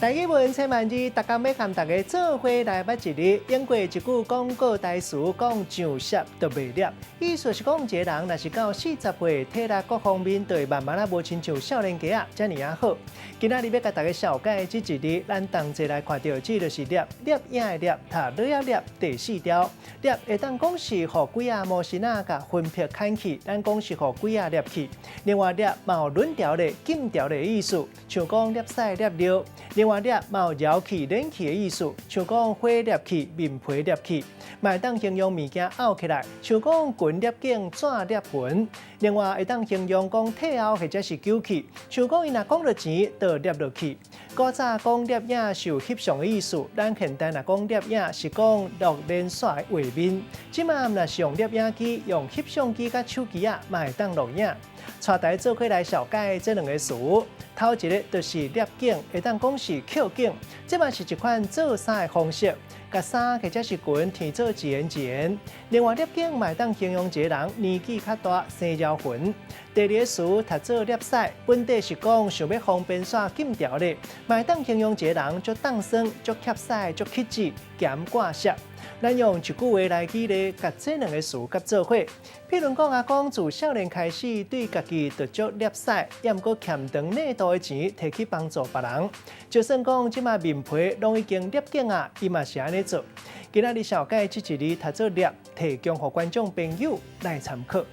台語文千萬字，逐工欲共大家做伙來捌一字。英國一句廣告台詞講上攝就袂攝，意思是講一个人若是到40歲，體力各方面就會慢慢仔無親像少年家仔遮爾仔好。今仔日欲共大家紹介這一字，咱同齊來看著這就是攝，攝影的攝，讀躼仔獵，第四調。攝會當講是予幾仔毛線仔共分別牽去，咱講是予幾仔攝去。另外攝嘛有輪調咧、禁調的意思，像講攝屎攝尿。另外攝嘛有搖去、捻去的意思，像講火攝去、面皮攝去。嘛會當形容物件漚起來，像講裙攝緊、紙攝痕。另外會當形容講退後或者是糾去，像講伊若講著錢，就攝落去。古早講攝影是有翕相的意思，咱現代若講攝影是講錄連線的畫面。這馬若是用攝影機、用翕相機佮手機仔，嘛會當錄影。帶大家做伙來紹介這兩个詞，頭一个就是攝景，會當講是扣景，這嘛是一款做衫的方式，共衫或者是裙添做一緣一緣。另外，攝景嘛會當形容一个人年紀較大，生枵痕。第二个詞讀做攝屎，本底是講想欲方便煞禁條咧，嘛會當形容一个人足凍酸、足怯屎、足乞子、鹹掛攝。咱用一句話來舉例，共這兩个詞佮做伙。譬如講，阿公自少年開始對家己就足攝屎，猶毋過欠長領度的錢提去幫助別人。就算講這馬面皮攏已經攝景啊，伊嘛是按呢做。今仔日紹介這一字讀做攝，提供予觀眾朋友來參考。